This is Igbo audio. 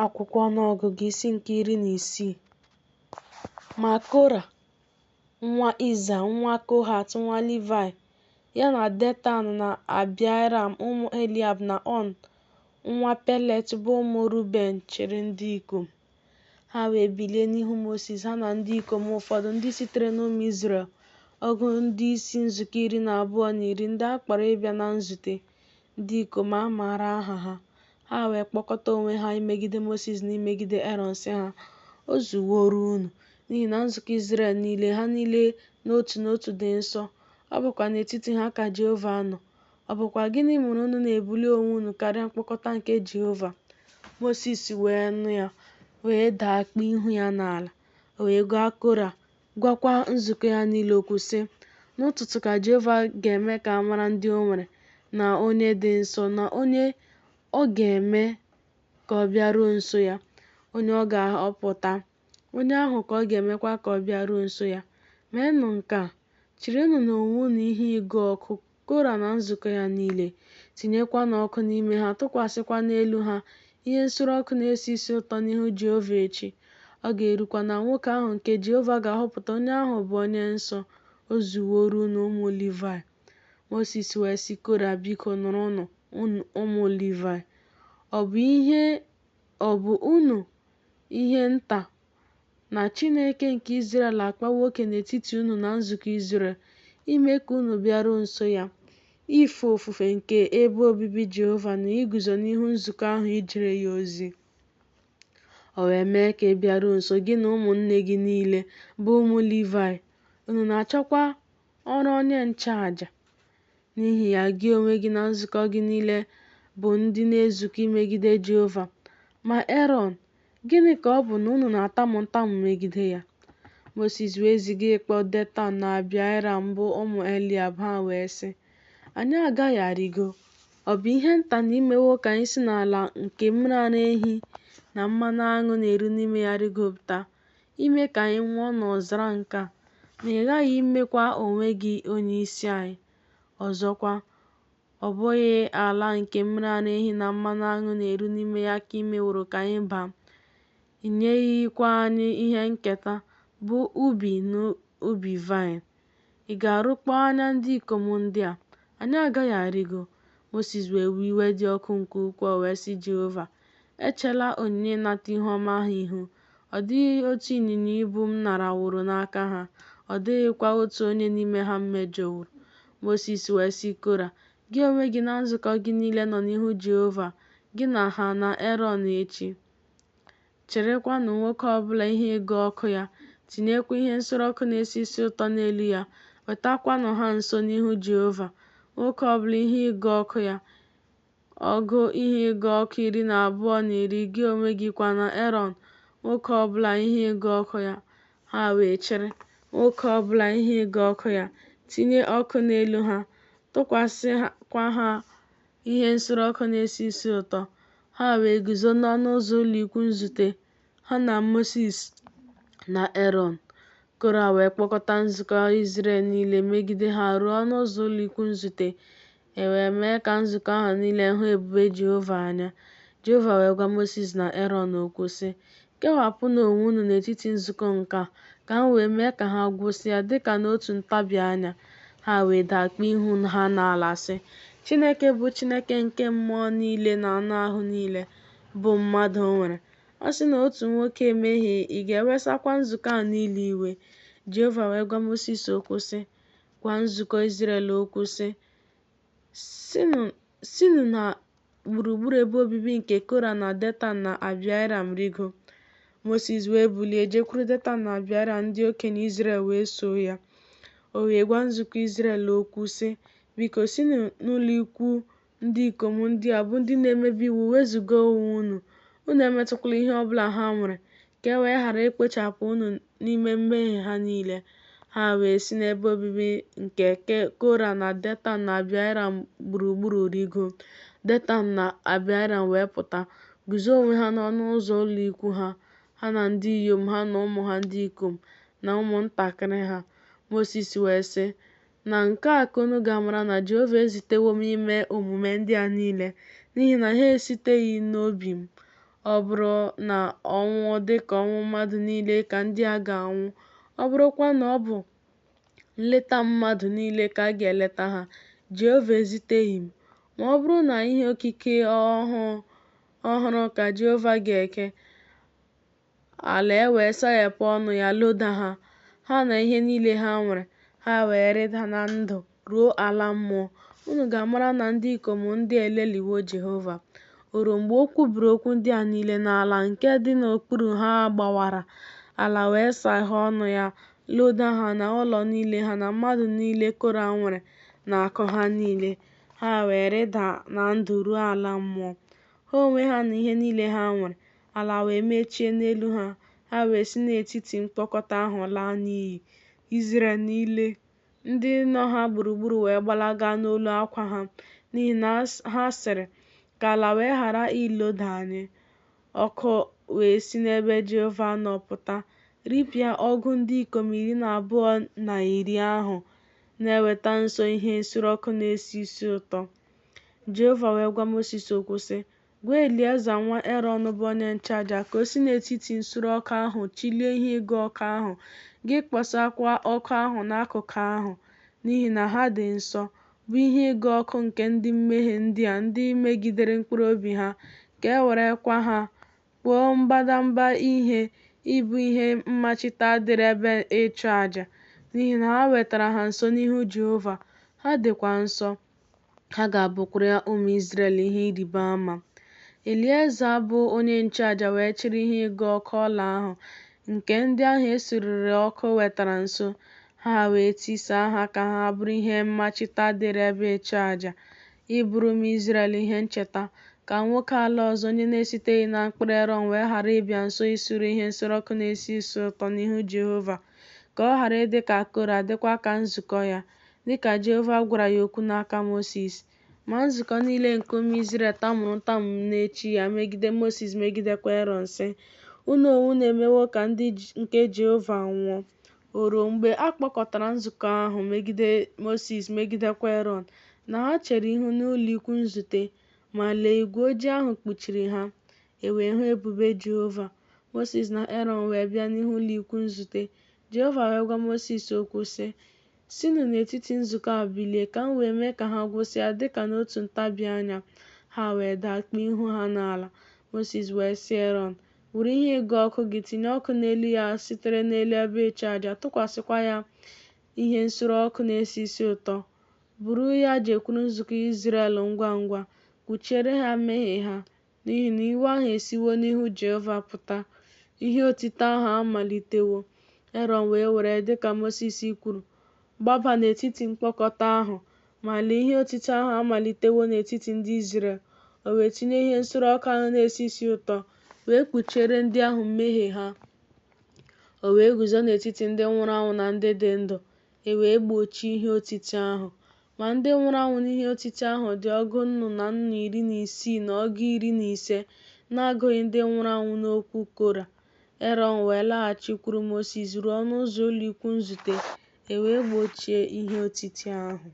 Akwụkwọ Ọnụọgụgụ isi nke 16. Ma Kora, nwa Izha, nwa Kohat, nwa Livaị, ya na Detan na Abaịram ụmụ Eliab na Ọn nwa Pelet, bụ ụmụ Ruben, chịrị ndị ikom. Ha wee bilie n'ihu Mosis, ha na ndị ikom ụfọdụ ndị sitere n'ụmụ Izrel, ọgụ ndị isi nzukọ 12 na iri, ndị a kpọrọ ịbịa na nzute, ndị ikom a maara aha ha. Ha wee kpọkọta onwe ha imegide Mosis na imegide Erọn, sị ha, O zuworo unu! N'ihi na nzukọ Izrel niile, ha niile n'otu n'otu dị nsọ, ọ bụkwa n'etiti ha ka Jehova nọ. Ọ bụkwa gịnị mere unu na-ebuli onwe unu karịa mkpọkọta nke Jehova? Mosis wee nụ ya, wee daa kpuo ihu ya n'ala. O wee gwa Kora, gwakwa nzukọ ya niile okwu, sị, N'ụtụtụ ka Jehova ga-eme ka a mara ndị o nwere, na onye dị nsọ, na onye ọ ga-eme ka ọ bịaruo nso ya, onye ọ ga-ahọpụta, onye ahụ ka ọ ga-emekwa ka ọ bịaruo nso ya. Meenụ nke a, chịrịnụ n'onwe unu ihe ịgụ ọkụ, Kora na nzukọ ya niile, tinyekwanụ ọkụ n'ime ha, tụkwasịkwa n'elu ha ihe nsure ọkụ na-esi isi ụtọ n'ihu Jehova echi. Ọ ga-erukwa na nwoke ahụ nke Jehova ga-ahọpụta, onye ahụ bụ onye nsọ. O zuworo unu, ụmụ Livaị! Mosis wee sị Kora, Biko, nụrụnụ, unu ụmụ Livaị. Ọ bụ unu ihe nta na Chineke nke Izrel akpawo oke n'etiti unu na nzukọ Izrel, ime ka unu bịaruo nso ya, ife ofufe nke ebe obibi Jehova na iguzo n'ihu nzukọ ahụ ijere ya ozi? O wee mee ka ị bịaruo nso, gị na ụmụnne gị niile, bụ ụmụ Livaị, unu na-achọkwa ọrụ onye nchụaja. N'ihi ya, gị onwe gị na nzukọ gị niile bụ ndị na-ezukọ imegide Jehova. Ma Erọn, gịnị ka ọ bụ na unu na-atamu ntamu megide ya? Mosis wee ziga ịkpọ Detan na Abaịram bụ ụmụ Eliab, ha wee sị, Anyị agaghị arịgo. Ọ bụ ihe nta na i mewo ka anyị si n'ala nke mmiri ara ehi na mmanụ aṅụ na-eru n'ime ya rịgopụta, ime ka anyị nwụọ n'ọzara nke a, ma ị ghaghị imekwa onwe gị onyeisi anyị? Ọzọkwa, ọ bụghị ala nke mmiri ara ehi na mmanụ aṅụ na-eru n'ime ya ka i meworo ka anyị baa, i nyeghịkwa anyị ihe nketa, bụ ubi na ubi vaịn. Ị ga-arụkpọ anya ndị ikom ndị a? Anyị agaghị arịgo. Mosis wee wee iwe dị ọkụ nke ukwuu, o wee sị Jehova, Echela onyinye ịnata ihu ọma ha ihu. Ọ dịghị otu ịnyịnya ibu m naraworo n'aka ha, ọ dịghịkwa otu onye n'ime ha m mejọworo. Mosis wee sị Kora, Gị onwe gị na nzukọ gị niile nọ n'ihu Jehova, gị na ha na Erọn echi. Chịrịkwanụ nwoke ọ bụla ihe ịgụ ọkụ ya, tinyekwa ihe nsure ọkụ na-esi isi ụtọ n'elu ya, wetakwanụ ha nso n'ihu Jehova, nwoke ọ bụla ihe ịgụ ọkụ ya, ọgụ ihe ịgụ ọkụ 12 na iri, gị onwe gị kwa na Erọn, nwoke ọ bụla ihe ịgụ ọkụ ya. Ha wee chịrị, nwoke ọ bụla ihe ịgụ ọkụ ya, tinye ọkụ n'elu ha, tụkwasịkwa ha ihe nsure ọkụ na-esi isi ụtọ. Ha wee guzo n'ọnụ ụzọ ụlọikwuu nzute, ha na Mosis na Erọn. Kora wee kpọkọta nzukọ Izrel niile megide ha ruo ọnụ ụzọ ụlọikwuu nzute. E wee mee ka nzukọ ahụ niile hụ ebube Jehova anya. Jehova wee gwa Mosis na Erọn okwu, sị, Kewapụnụ onwe unu n'etiti nzukọ nke a, ka m wee mee ka ha gwụsịa, dị ka n'otu ntabi anya. Ha wee daa kpuo ihu ha n'ala, sị, Chineke bụ Chineke nke mmụọ niile na anụ ahụ niile, bụ mmadụ nwere. A sị na otu nwoke emehie, ị ga-ewesakwa nzukọ a niile iwe? Jehova wee gwa Mosis okwu, sị, Gwa nzukọ Izrel okwu, sị, Sinụ na gburugburu ebe obibi nke Kora na Detan na Abaịram rịgo. Mosis wee bulie jekwuru Detan na Abaịram, ndị okenye Izrel wee soo ya. O wee gwa nzukọ Izrel okwu, sị, Biko, sinụ n'ụlọikwuu ndị ikom ndị a, bụ ndị na-emebi iwu, wezụga onwe unu, unu emetụkwala ihe ọ bụla ha nwere, ka e wee ghara ikpochapụ unu n'ime mmehie ha niile. Ha wee si n'ebe obibi nke Kora na Detan na Abaịram gburugburu rịgo. Detan na Abaịram wee pụta, guzo onwe ha n'ọnụ ụzọ ụlọikwuu ha, ha na ndị inyom ha na ụmụ ha ndị ikom na ụmụntakịrị ha. Mosis wee sị, Na nke a ka unu ga-amara na Jehova ezitewo m ime omume ndị a niile, n'ihi na ha esiteghị n'obi m. Ọ bụrụ na ọnwụ dị ka ọnwụ mmadụ niile ka ndị a ga-anwụ, ọ bụrụkwa na ọ bụ nleta mmadụ niile ka a ga-eleta ha, Jehova eziteghị m. Ma ọ bụrụ na ihe okike ọhụrụ ka Jehova ga-eke, ala ewee saghepụ ọnụ ya loda ha, ha na ihe niile ha nwere, ha wee rịda na ndụ ruo ala mmụọ, unu ga-amara na ndị ikom ndị a elelịwo Jehova. O ruo mgbe o kwubiri okwu ndị a niile na ala nke dị n'okpuru ha gbawara, ala wee saghee ọnụ ya loda ha na ụlọ niile ha na mmadụ niile Kora nwere na akụ ha niile. Ha wee rịda na ndụ ruo ala mmụọ, ha onwe ha na ihe niile ha nwere. Ala wee mechie n'elu ha, ha wee si n'etiti mkpọkọta ahụ laa n'iyi. Izrel niile ndị nọ ha gburugburu wee gbalaga n'olu akwa ha, n'ihi na ha sịrị, Ka ala wee ghara iloda anyị. Ọkụ wee si n'ebe Jehova nọ pụta, ripịa ọgụ ndị ikom 12 na 10 ahụ na-eweta nso ihe nsure ọkụ na-esi isi ụtọ. Jehova wee gwa Mosis okwu, sị, Gwa Elieza nwa Erọn bụ onye nchụaja ka o si n'etiti nsure ọkụ ahụ chịlie ihe ịgụ ọkụ ahụ, gị kpọsakwa ọkụ ahụ n'akụkụ ahụ, n'ihi na ha dị nsọ, bụ ihe ịgụ ọkụ nke ndị mmehie ndị a ndị megidere mkpụrụ obi ha, ka e werekwa ha kpụọ mbadamba ihe ịbụ ihe mmachita dịrị ebe ịchụ aja, n'ihi na ha wetara ha nso n'ihu Jehova, ha dịkwa nsọ, ha ga-abụkwara ụmụ Izrel ihe ịrịba ama. Elieza bụ onye nchụaja wee chịrị ihe ịgụ ọkụ ọla ahụ nke ndị ahụ e surere ọkụ wetara nso, ha wee tisaa ha ka ha bụrụ ihe mmachita dịrị ebe ịchụaja, ịbụrụ ụmụ Izrel ihe ncheta, ka nwoke ala ọzọ onye na-esiteghị na mkpụrụ Erọn wee ghara ịbịa nso isure ihe nsure ọkụ na-esi isi ụtọ n'ihu Jehova, ka ọ ghara ịdị ka Kora, dịkwa ka nzukọ ya, dị ka Jehova gwara ya okwu n'aka Mosis. Ma nzukọ niile nke ụmụ Izrel tamuru ntamu n'echi ya megide Mosis megidekwa Erọn, sị, Unu onwe unu emewo ka ndị nke Jehova nwụọ. O ruo, mgbe a kpọkọtara nzukọ ahụ megide Mosis megidekwa Erọn, na ha chere ihu n'ụlọikwuu nzute, ma lee, igwe ojii ahụ kpuchiri ha, e wee hụ ebube Jehova. Mosis na Erọn wee bịa n'ihu ụlọikwuu nzute. Jehova wee gwa Mosis okwu, sị, Sinụ n'etiti nzukọ a bilie, ka m wee mee ka ha gwụsịa dị ka n'otu ntabi anya. Ha wee daa kpuo ihu ha n'ala. Mosis wee sị Erọn, Were ihe ịgụ ọkụ gị, tinye ọkụ n'elu ya sitere n'elu ebe ịchụaja, tụkwasịkwa ya ihe nsure ọkụ na-esi isi ụtọ. Buru ya jekwuru nzukọ Izrel ngwa ngwa, kpuchiere ha mmehie ha, n'ihi na iwe ahụ esiwo n'ihu Jehova pụta, ihe otiti ahụ amalitewo. Erọn wee were dị ka Mosis kwuru, gbaba n'etiti mkpọkọta ahụ, ma lee, ihe otiti ahụ amalitewo n'etiti ndị Izrel. O wee tinye ihe nsure ọkụ ahụ na-esi isi ụtọ, wee kpuchiere ndị ahụ mmehie ha. O wee guzo n'etiti ndị nwụrụ anwụ na ndị dị ndụ, e wee gbochie ihe otiti ahụ. Ma ndị nwụrụ anwụ n'ihe otiti ahụ dị ọgụ nnu na nnu 16 na ọgụ 15, n'agụghị ndị nwụrụ anwụ n'okwu Kora. Erọn wee laghachikwuru Mosis ruo ọnụ ụzọ ụlọikwuu nzute, e wee gbochie ihe otiti ahụ.